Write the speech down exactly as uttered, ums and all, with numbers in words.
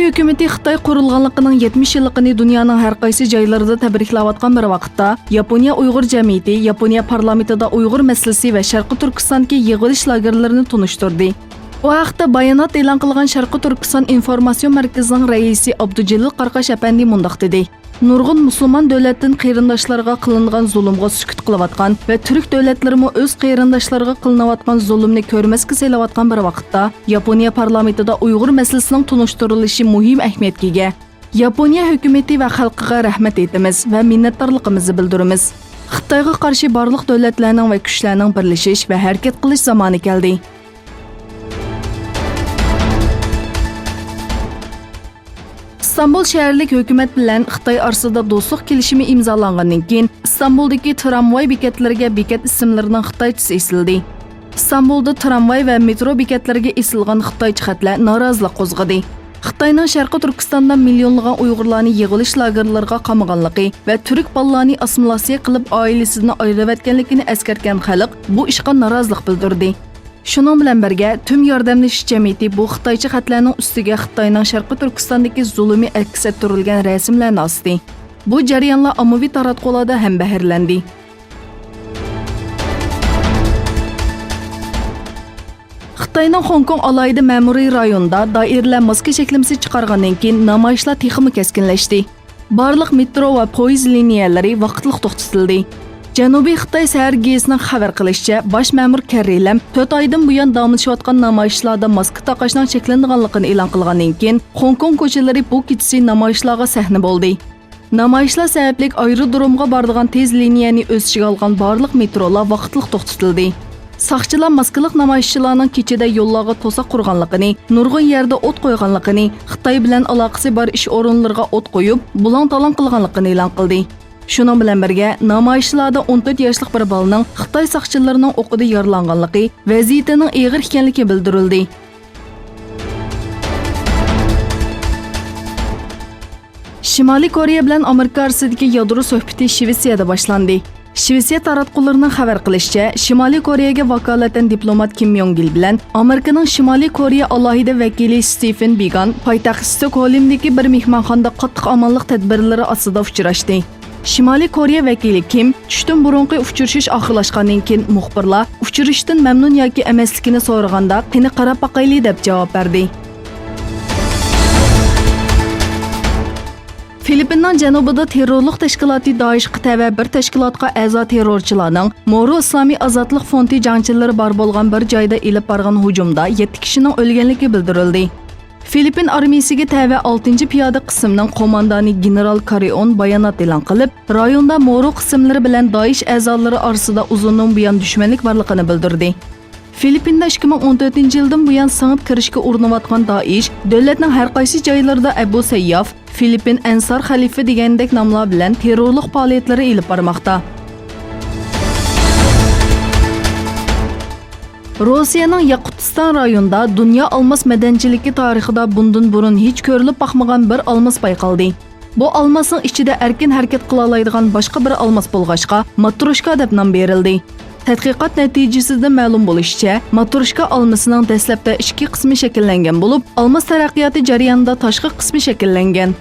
ھۆكۈمىتى خىتاي قۇرۇلغانلىقىنىڭ يەتمىش يىللىقىنى دۇنيانىڭ ھەر قايسى جايلىرىدا تەبرىكلەۋاتقان بىر ۋاقىتتا، ياپونىيە ئۇيغۇر جەمئىيىتى ياپونىيە پارلامېنتىدا ئۇيغۇر مەسىلىسى ۋە شەرقىي تۈركىستاندىكى يىغىلىش لاگېرلىرىنى تونۇشتۇردى. بۇ ھەقتە بايانات ئېلان قىلغان شەرقىي تۈركىستان ئىنفورماتسىيون مەركىزىنىڭ رەئىسى ئابدۇجېلىل قارقاش ئەپەندى مۇنداق دېدى: نۇرغۇن مۇسۇلمان دۆلەتتىن قېرىنداشلارغا قىلىنغان زۇلۇمغا سۈكۈت قىلىۋاتقان ۋە تۈرك دۆلەتلىرىمۇ ئۆز قېرىنداشلىرىغا قىلىنىۋاتقان زۇلۇمنى كۆرمەسكە سېلىۋاتقان بىر ۋاقىتتا، ياپونىيە پارلامېنتىدا ئۇيغۇر مەسىلىسىنىڭ تونۇشتۇرۇلۇشى مۇھىم ئەھمىيەتكە ئىگە. ياپونىيە ھۆكۈمىتى ۋە خەلقىگە رەھمەت ئېيتىمىز ۋە مىننەتدارلىقىمىزنى بىلدۈرىمىز. خىتايغا قارشى بارلىق دۆلەتلەرنىڭ ۋە كۈچلەرنىڭ بىرلىشىش ۋە ھەرىكەت قىلىش زامانى كەلدى. ئىستانبۇل شەھەرلىك ھۆكۈمەت بىلەن خىتاي ئارىسىدا دوستلۇق كېلىشىمى ئىمزالاندىن كېيىن، ئىستانبۇلدىكى ترامۋاي بېكەتلىرىگە بېكەت ئىسىملىرىنىڭ خىتايچىسى ئېسىلدى. ئىستانبۇلدا ترامۋاي ۋە مېترو بېكەتلىرىگە ئېسىلغان خىتايچە خەتلەر نارازىلىق قوزغىدى. خىتاينىڭ شەرقىي تۈركىستاندا مىليونلىغان ئۇيغۇرلارنى يىغىلىش لاگېرلىرىغا قامىغانلىقى ۋە تۈرك بالىلارنى ئاسسىمىلياتسىيە قىلىپ، ئائىلىسىدىن ئايرىۋەتكەنلىكىنى ئەسكەرتكەن خەلق بۇ ئىشقا نارازىلىق بىلدۈردى. شۇنىڭ بىلەن بىرگە، تۈم ياردەملىشىش جەمئىيىتى بۇ خىتايچە خەتلەرنىڭ ئۈستىگە خىتاينىڭ شەرقىي تۈركىستاندىكى زۇلۇمى ئەكس ئەتتۈرۈلگەن رەسىملەرنى ئاستى. بۇ جەريانلار ئاممىۋى تاراتقۇلاردا ھەم بەھرىلەندى. خىتاينىڭ خوڭكوڭ ئالاھىدە مەمۇرىي رايونىدا دائىرىلەر ماسكا چەكلىمىسى چىقارغاندىن كېيىن، نامايىشلار تېخىمۇ كەسكىنلەشتى. بارلىق مېترو ۋە پويىز لىنىيەلىرى ۋاقىتلىق توختىتىلدى. جەنۇبىي خىتاي سەھەر گېزىتىنىڭ خەۋەر قىلىشىچە، باش مەمۇر كەررى لەم تۆت ئايدىن بۇيان داۋاملىشىۋاتقان نامايىشلاردا ماسكا تاقاشنىڭ چەكلىنىدىغانلىقىنى ئېلان قىلغاندىن كېيىن، خوڭكوڭ كوچىلىرى بۇ كېچىسى نامايىشلارغا سەھنە بولدى. نامايىشلار سەۋەبلىك ئايرودرومغا بارىدىغان تېز لىنىيەنى ئۆز ئىچىگە ئالغان بارلىق مېترولار ۋاقىتلىق توختىتىلدى. ساقچىلار ماسكىلىق نامايىشچىلارنىڭ كېچىدە يوللارغا توساق قۇرغانلىقىنى، نۇرغۇن يەردە ئوت قويغانلىقىنى، خىتاي بىلەن ئالاقىسى بار ئىش ئورۇنلىرىغا ئوت قويۇپ، بۇلاڭ-تالاڭ قىلغانلىقىنى ئېلان قىلدى. شۇنىڭ بىلەن بىرگە، نامايىشچىلاردا ئون تۆت ياشلىق بىر بالىنىڭ خىتاي ساقچىلىرىنىڭ ئوقىدا يارىلانغانلىقى ۋەزىيىتىنىڭ ئېغىر ئىكەنلىكى بىلدۈرۈلدى. شىمالىي كورېيە بىلەن ئامېرىكا ئارىسىدىكى يادرو سۆھبىتى شىۋېتسىيەدە باشلاندى. شىۋېتسىيە تاراتقۇلىرىنىڭ خەۋەر قىلىشىچە، شىمالىي كورېيەگە ۋاكالىتەن دىپلومات كىم يونگ گىل بىلەن ئامېرىكىنىڭ شىمالىي كورېيە ئالاھىدە ۋەكىلى ستېفېن بىگان پايتەخت ستوكھولمدىكى بىر مېھمانخانىدا قاتتىق ئامانلىق تەدبىرلىرى ئاستىدا ئۇچراشتى. شىمالىي كورېيە ۋەكىلى كىم چۈشتىن بۇرۇنقى ئۇچرىشىش ئاخىرلاشقاندىن كېيىن مۇخبىرلار ئۇچرىشىشتىن مەمنۇن ياكى ئەمەسلىكىنى سورىغاندا، قېنى قاراپ باقايلى، دەپ جاۋاب بەردى. فىلىپپىننىڭ جەنۇبىدا تېررورلۇق تەشكىلاتى دائىشقا تەۋە بىر تەشكىلاتقا ئەزا تېررورچىلارنىڭ مورو ئىسلامىي ئازادلىق فونتى جەڭچىلىرى بار بولغان بىر جايدا ئېلىپ بارغان ھۇجۇمدا يەتتە كىشىنىڭ ئۆلگەنلىكى بىلدۈرۈلدى. فىلىپپىن ئارمىيىسىگە تەۋە ئالتىنچى پىيادە قىسىمنىڭ قوماندانى گېنېرال كارىئون بايانات ئېلان قىلىپ، رايوندا مورو قىسىملىرى بىلەن دائىش ئەزالىرى ئارىسىدا ئۇزۇندىن بۇيان دۈشمەنلىك بارلىقىنى بىلدۈردى. فىلىپپىندا ئىككى مىڭ ئون تۆتىنچى يىلدىن بۇيان سىڭىپ كىرىشكە ئۇرۇنۇۋاتقان دائىش دۆلەتنىڭ ھەر قايسى جايلىرىدا ئەبۇ سەيياف، فىلىپپىن ئەنسار خەلىپە دېگەندەك ناملار بىلەن تېررورلۇق پائالىيەتلىرى ئېلىپ بارماقتا. روسىيەنىڭ ياقۇتىستان رايونىدا دۇنيا ئالماس مەدەنچىلىكى تارىخىدا بۇندىن بۇرۇن ھېچ كۆرۈلۈپ باقمىغان بىر ئالماس بايقالدى. بۇ ئالماسنىڭ ئىچىدە ئەركىن ھەرىكەت قىلالايدىغان باشقا بىر ئالماس بولغاچقا، ماتروشكا دەپ نام بېرىلدى. تەتقىقات نەتىجىسىدىن مەلۇم بولۇشىچە، ماتروشكا ئالمىسىنىڭ دەسلەپتە ئىچكى قىسمى شەكىللەنگەن بولۇپ، ئالماس تەرەققىياتى جەريانىدا تاشقى قىسمى شەكىللەنگەن.